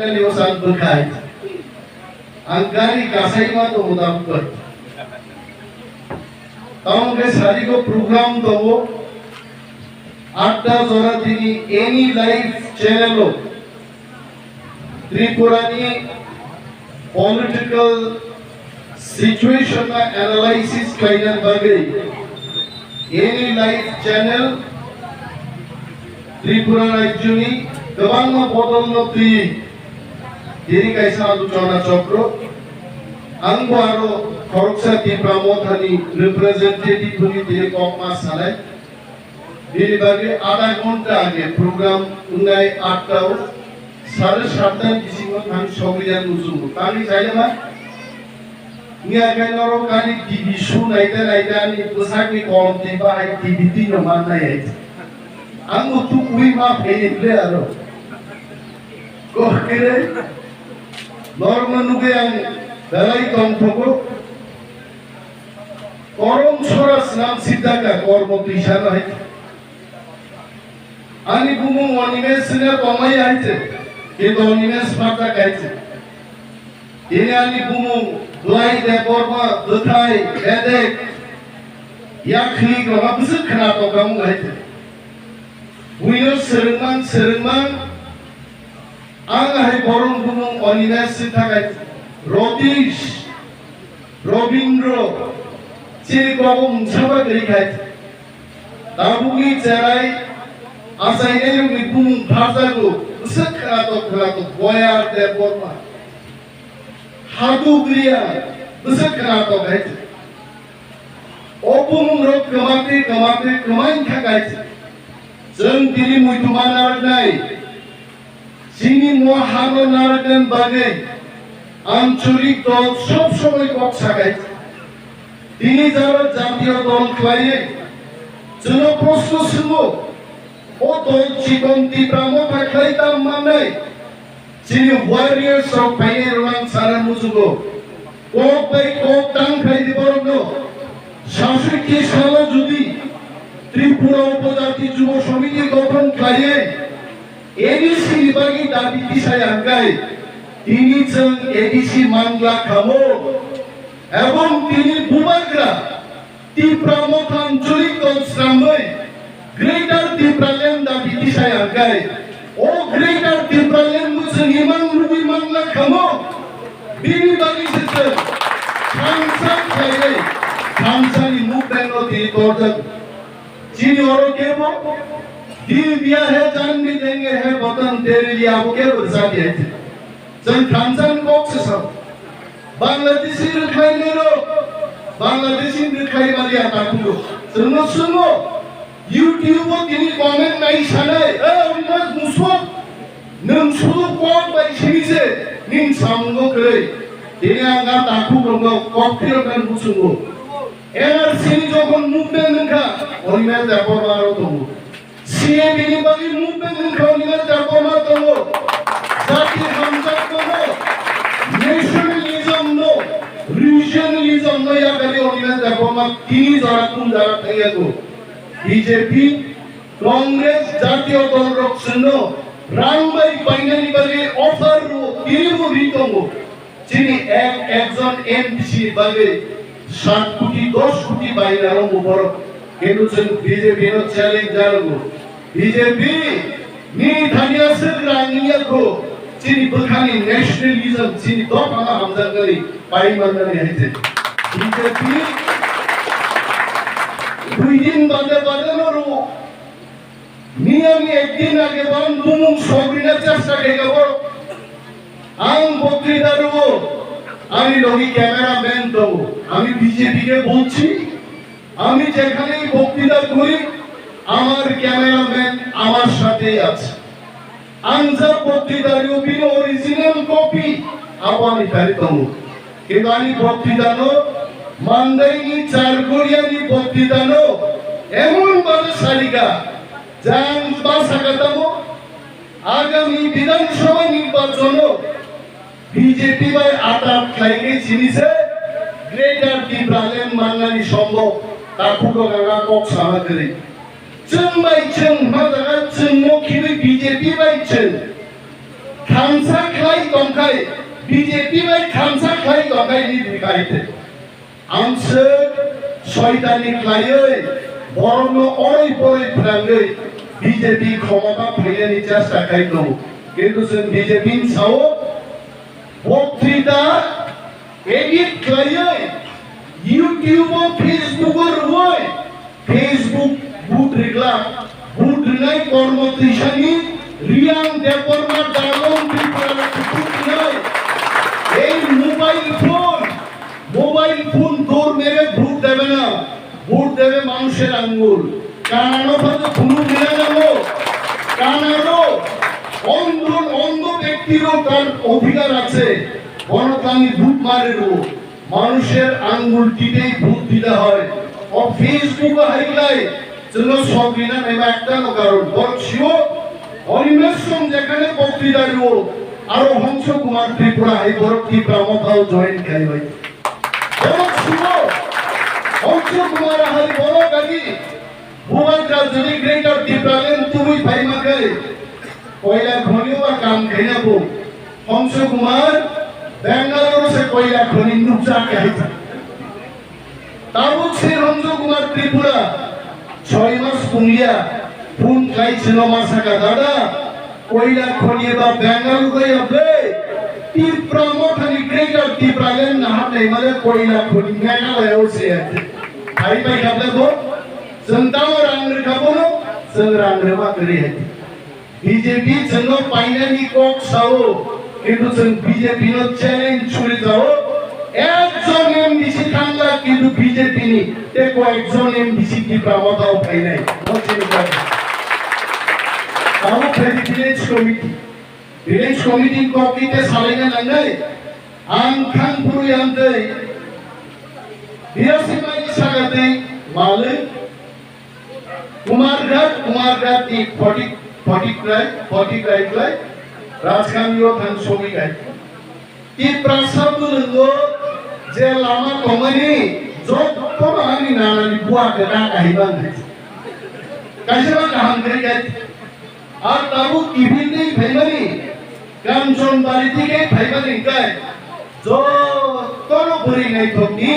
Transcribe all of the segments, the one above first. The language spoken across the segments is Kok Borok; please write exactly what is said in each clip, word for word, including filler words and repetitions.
Ani osan bwkhai. Ang gari kasai ma to muda bwkhai. Tamo ke sari ko program to wo. Atta jora tini any live channel o Tripura ni political situation no analysis khlaina bagwi any live channel Tripura rajyoni kwbangma bodolno twi tini kaisa aluchona chokro. Ang bo aro khoroksa Tipra Mothani representative hwnwi tini kokma sanai. Bini bagwi adha ghonta age program wngnai atta o, sare satta ni bisingo thang sogwi yang muchungo. Tamni sailema? Wngya khe norok ani T V show naita naita ani bwsakni kolom twi bahai T V twi no mannai hai. Ang bo tukwi ma phaiwi ble aro. Kok kire norokno nugwi ang belai tongthogo. Korom sora swnam siddhaka kormo twisano hai. Ani bumung Onimes sina tongmai hai se, kintu Onimes phatak hai se. Ini ani bumung Blai Debbarma, Bwthai, Bedek, Yakhli, Roma bwswk khna tongkha mung hai se. Buino swrwngmang, swrwngmang, ang hai borok bumung Onimes sina thakai, Rotish, Robindro, chini kobo mungsa ba twi khai. Tabukni cherai achainai rokni bumung pharjago, bwswk khwnatok khwnatok, Boyar Debbarma, Hadu Griya, bwswk khwnatok hai. O bumung rok kwmatwi kwmatwi kwmai kha kai. Chwng tini muitu ma narwknai. Chini mo hano narwknani bagwi ancholik dol sob somoi kok sakai. Tini jara jatiyo dol khlaiwi chwngno proshno swngo, o dol chikon Tipra Motha khlai tam mannai? Chini warriors rok phainai rwlang sana muchugo. Kok bai kok tang khai di borokno. Saswiki salo jodi Tripura Upojati Jubo Samiti gothon khlaiwi A D C ni bagwi dabi tisai hangkai tini chwng A D C mangla khamo. Ebong tini bubagra Tipra Motha ancholik dol swnamwi Greater Tipraland dabi tisai hangkai. O Greater Tipraland bo chwng imang rwgwi mangla khamo. Bini bagwi se chwng thansa khlaiwi thansani movement no tini torjak. Chini oro kebo, "Dil diya hai jaan bhi denge hai, watan tere liye," abo kebo rwchapya hai. Chwng thansani kok se sao. Bangladeshi rwkhlai nero, Bangladeshi rwkhlai maliya takhungo. Chwngno swngo, YouTube o tini comment nai sanai, "Eh, Onimes musuk, nwng sulu kok bai sini se, nini samungo kwrwi." Tini ang a takhuk rokno kok phirok nani muchungo. N R C ni jokhon movement wngkha, Onimes Debbarma aro tongo. C A B ni bagwi movement wngkha, Onimes Debbarma tongo. Jati hamjak tongo. Nationalism no, regionalism no yakari Onimes Debbarma tini jora kun jora thangyago. B J P, Congress, jatiyo dol rok chwngno rang bai painani bagwi offer rwo, tini bo ri tongo. Chini ek, ekjon M D C ni bagwi sat koti, dos koti baina rwgo borok. Kintu chwng B J P no challenge rwgo. B J P nini thani aswk rang wngya kho, chini bwkhani nationalism, chini dopha no hamjaknani pai mannani hai se. B J P dui din bade bade no rwo. Miyani ekdin age bo ang bumung sogrina chesta khaikha bo. Ang boktwita rwo, ani logi camera man tongo. Ami B J P ke bolchi, ami jekhane boktwita kori, amar camera man amar sathe ache. Ang ja boktwita rwo, bini original copy abo ani thani tongo. Kintu ani boktwitano, Mandaini Chargoriani boktwitano emon bhabe sarikha, jang ba sakha tamo, agami Bidhan Sabha nirbachano B J P bai atat khlaikhe sini se Greater Tipraland mannani sombhob, takhuk rok ang kok sama kwrwi. Chwng bai chwng, ma jaga chwng no khibi B J P bai chwng. Thansa khlai tongkhai, B J P bai thansa khlai tongkhai ni dikhai te. Amswk soitani khlaiwi borokno oroi poroi phrangwi B J P khomota phainani chesta khai tongo. Kintu chwng B J P ni sao boktwita edit khlaiwi YouTube o, Facebook o rwwi Facebook vote rwgwlak, vote rwnai kormo twisani Riyang Debbarma Dagom Tripura vote rwnai. Ei mobile phone, mobile phone দৌড় মেরে ভোট দেবে না, ভোট দেবে মানুষের আঙ্গুল। কানারও হয়তো ভুল মিলে গেল, কানারও অন্ধ, অন্ধ ব্যক্তিরও তার অধিকার আছে, গণতান্ত্রিক ভোট মারেরও। মানুষের আঙ্গুল টিপেই ভোট দিতে হয়। ও Facebook-o haiklai, chwngno sogwina naima ektano karon. Borok sio, Animation jekhane boktwita rwo, aro Hongso Kumar Tripura hai borok Tipra Mothao join khlaibai. Borok sio, Hongso Kumar hai borok agi Bubagra jodi Greater Tipraland tubui phaima khe, koila khoni o ba kam khaina bo. Hongso Kumar Bangalore se koila khoni nukjak khe. Tabuk se Hongso Kumar Tripura soi mas pungliya phone khlai sino ma saka, "Dada, koila khoni ba Bangalore ya ble, Tipra Mothani Greater Tipraland naharnai male koila khoni Meghalaya o se." Hai pai kable bo, chwng tamo rang rwkha bono, chwng rang rwma kwrwi hai. B J P chwngno painani kok sao, kintu chwng B J P no challenge churi jao. Ekjon M D C thangla, kintu B J P ni te koyekjon M D C Tipra Mothao phainai. No chini kok. Tamo khaidi village committee. Village committee kok kite salaina nangnai. Ang thang phuru yang tei. Biya se mai saga tei. Malai. Kumarghat, Kumarghat ni Photik, Photik Rai, Photik Rai Klai, Rajkami o thang sogwi kai. Tiprasa bwrwngo je lama tongmani jotto ani nanani bua kwta kahima wngkha. Kaisa ba kaham kwrwi kai. Ar tabuk kiphilni phaimani, Kanchanbari thike phaimani wngkha. Jottono bwrwi naithokni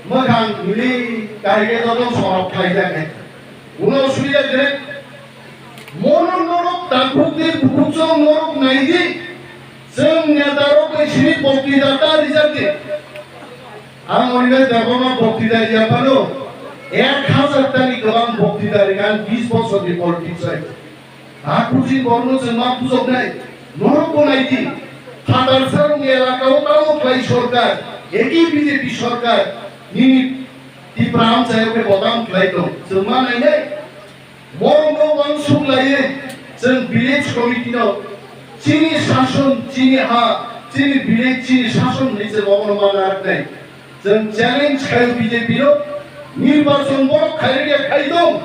mwkhang mili kahike joto sorok khlaijak hai. Uno suya kwrwi. Mono norok takhuk di bukhuk chwng norok nai di. Chwng neta rok bai simi boktwita ta rijak di. Ang onine debama boktwita riya phano ek hazar tani kwbang boktwita rikha ang bis bosor ni politics ai. Takhuk di borno chwng ma bujok nai. Norok bo nai di. Phatar sarong elaka o tamo khlai sorkar. Eki B J P sorkar. Nini Tipra amchai o khe bodam khlai tong. Chwng ma nai nai. Borokno uansuk laiwi chwng village committee no chini sason, chini ha, chini village, chini sason hinwi chwng obono ma narwknai. Chwng challenge khaio B J P no, nirbachon borok khairokya khai tong.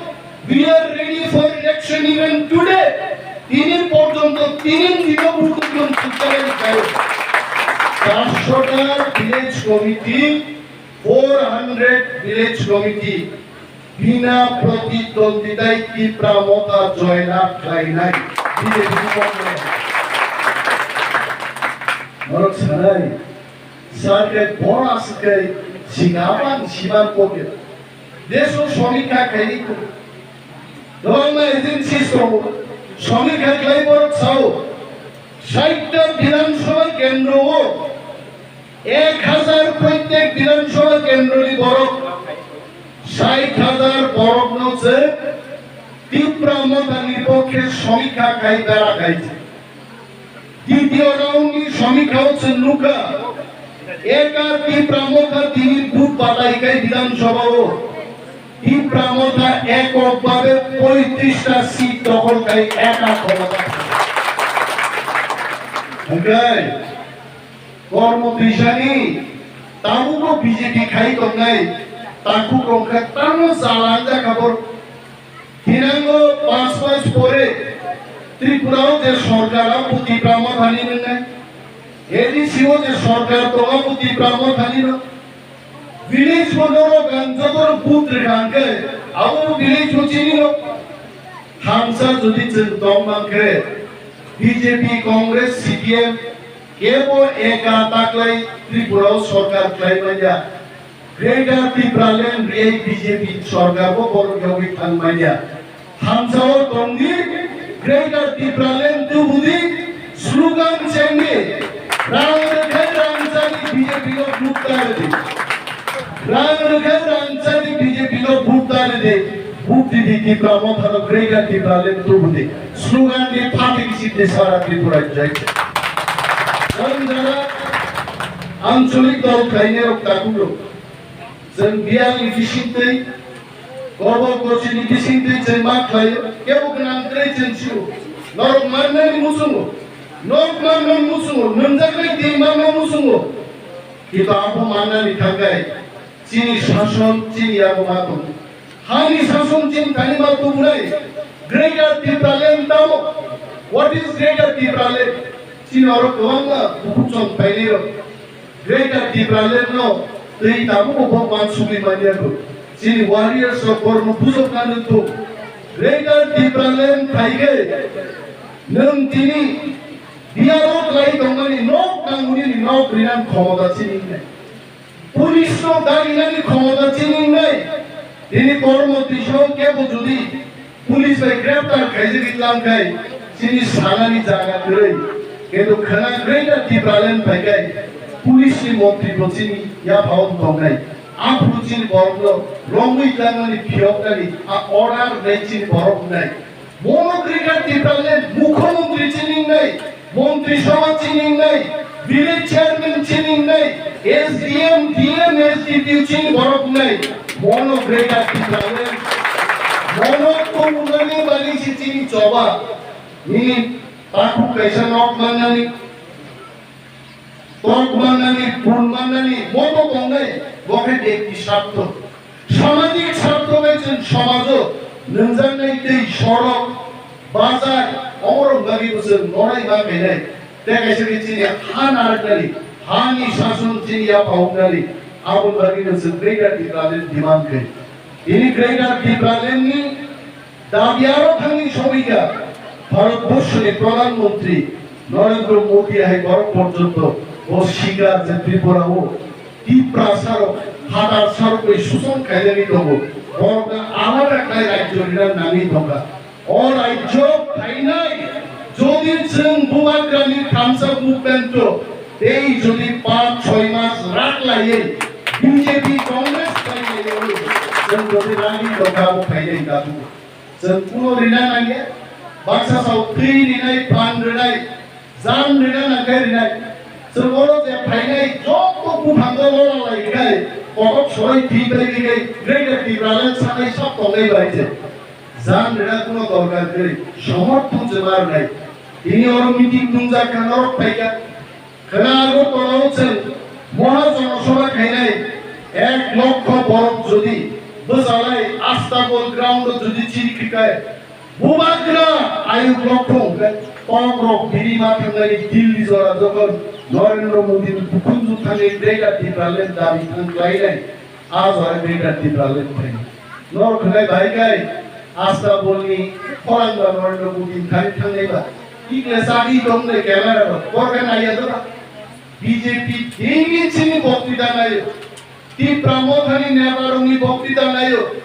We are ready for election even today. Tini porjonto tini dino bukhuk chwng challenge khaio. Charshota village committee, four hundred village committee, bina pratidwanditai Tipra Motha joylav khlainai B J P ni Congress. Norok sanai, sir khe boro aswk khe singabang sibang poke. Desh o somikha khaini ko. Dobangma agencies tongo. Somikha khlai borok sao. Sait ta Bidhan Sabha kendro o Ek hazar prottek Bidhan Sabha kendroni borok, sait hazar borokno se Tipra Mothani pokkhe somikha khai bera khai se. Ditiyo round ni somikha o se nukha, eka Tipra Motha tini booth batai khai Bidhan Sabha o Tipra Motha ekok bhabe poitrishta seat dokhol khai eka khomota. Hwnkhe, Kormo twisani tabukbo B J P khai tongnai, takhuk rok khe tamo jala wngjakha bo. Thinango panch mas pore Tripura o je sorkar abo Tipra Mothani nwngnai, A D C o je sorkar tongo abo Tipra Mothani no. Village bo norok ang joto booth rwkha hwnkhe abo village bo chini no. Thansa jodi chwng tong mankhe, B J P, Congress, C P M kebo eka taklai Tripura o sorkar khlai manya. Greater Tipraland riyai B J P sorkar bo borok yogwi thang manya. Hamsao tongdi, Greater Tipraland tubudi, slogan chengdi, rang rwkhai rang chadi B J P no vote ta rwdi. Rang rwkhai rang chadi B J P no vote ta rwdi. Vote didi Tipra Mothano Greater Tipraland tubudi. Slogan di phatik sidi sara Tripura jai. Ang jara ancholik dol khainai rok takhuk rok. Chwng biyalni bisingtwi, kobo kochini bisingtwi chwng ma khlaio, kebo gwnang kwrwi chwng sio. Norok mannani muchungo, nok mannani muchungo, nwnjaknai twi manna muchungo. Kintu abo mannani thangkhai chini sason chini yago ma tongo. Hani sason chini thani ma tubunai. Greater Tipraland tamo? What is Greater Tipraland? Chini oro kwbangma bukhuk chong painai rok. Greater Tipraland no twi tabuk bo mansugwi manya bo. Chini warriors rok borno bujok na nung bo. Greater Tipraland phaikhe nwng tini biyaro khlai tongmani nok nangmani nok rinan khomota chini wngnai. Police no daginani khomota chini wngnai. Tini kormo twisong kebo jodi Police bai greptar khaijagwi tlang khai chini sanani jaga kwrwi. Kintu khwna Greater Tipraland phai khai police ni montri bo chini yaphao tongnai. Aphuru chini borokno romwi tlangnani phiyoknani a order wngnai chini borok wngnai. Bono Greater Tipraland mukhyamantri chini wngnai. Montri Sabha chini wngnai, Village Chairman chini wngnai, S D M, D M, S D P O chini borok wngnai, bono Greater Tipraland, bono tubunani bagwi se chini choba, nini takhuk kaisa nok mannani, tok mannani, phun mannani, moto tongnai, bo khe bekti sartho. Samajik sartho bai chwng somajo nungjaknai tei sorok, bazar, oborok bagwi bo chwng norai ma khainai. Tei kaisa khe chini ha narwknani, hani sason chini yapha hoknani, aboni bagwi no chwng Greater Tipraland demand khe. Tini Greater Tipraland ni dabi aro thangwi sogwikha, Bharat Borshoni Pradhan Mantri Narendra Modi hai borok porjonto bo sikar je Tripura o Tiprasa rok, Hadarsa rok bai suson khaijagwi tongo. Borok no alada khlai rajyo rina nangwi tongkha. O rajyo phainai jodi chwng Bubagrani thansa movement o tei jodi panch choi mas rak laiwi B J P Congress bai laiwi chwng jodi rangwi tongkha abo phainai dabu. Chwng kuno rina nangya, baksa sao twi rinai, phan rinai, jan rina nangkhe rinai. Chwng oro je phainai joto buphango lora lai khai, kotok soroi twi bai rinai, Greater Tipraland sanai sab tongnai bai je. Jan rina kuno dorkar kwrwi, somorthon je ma rwnai. Tini oro meeting tongjak kha, norok phaikha. Khwna Agartala o chwng Maha Janasabha khainai ek lokho borok jodi bwchalai Astabol ground o jodi chiri khikai, Bubagra ayuk lokho hwnkhe tok rok biri ma thangnai Delhi jora jokhon Narendra Modi ni bukhunju thangwi Greater Tipraland dabi thang khlainai. A jora Greater Tipraland phai. Norok khwnai bai kai Astabol ni khorang ba Narendra Modi thani thangnai ba. Ikle sadi tong de camera rok. Bor khe naiya do ba. B J P dini chini bokti da nayo. Tipra Motha ni neta rok ni bokti da nayo.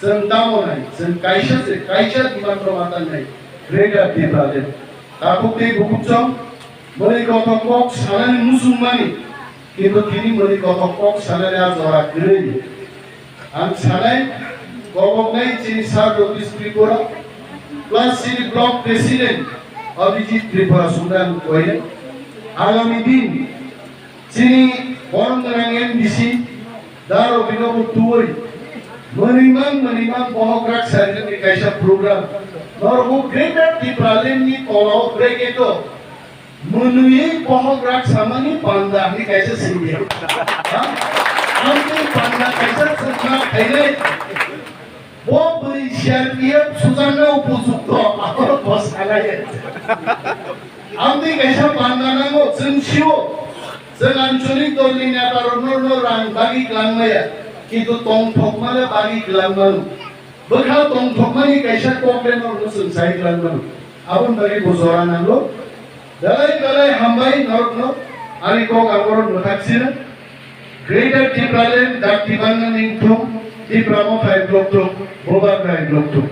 Chwng tamo nai, chwng kaisa se, kaisa demand rok ma tangnai. Greater Tipraland. Takhuk tei bukhuk chong, mwnwi kothok kok sanani muchungmani, kintu tini mwnwi kothok kok sanani a jora kwrwi. Ang sanai, koboknai chini Sir Jagdish Tripura, plus chini block president Abhijit Tripura sungkha ang koinai. Agami din, chini borom gwnang M D C, Daro bino bo tuwi. Mwnwi mang, mwnwi mang, bohok rak sarinani kaisa program. Norok Greater Tipraland ni tola o bracket o mwnwi bohok rak samani panda hwnwi kaisa sindi. Ha? Amtwi panda kaisa chwngma khainai. Bo bwrwi C R P F sujakna upojukto, abo bo sanai. Amtwi kaisa panda nango, chwng sio. Chwng ancholik dolni neta rokno no rang bagwi kwlang maya, kintu tongthokmano bagwi kwlang mano. Bwkha tongthokmani kaisa kok le norokno chwng sai kwlang mano. Aboni bagwi bo jora nango. Belai belai hambai norokno, ani kok ang oro mwthak sino. Greater Tipraland dakti manna ning thung, Tipra Motha hai block thung, Bubagra hai block thung.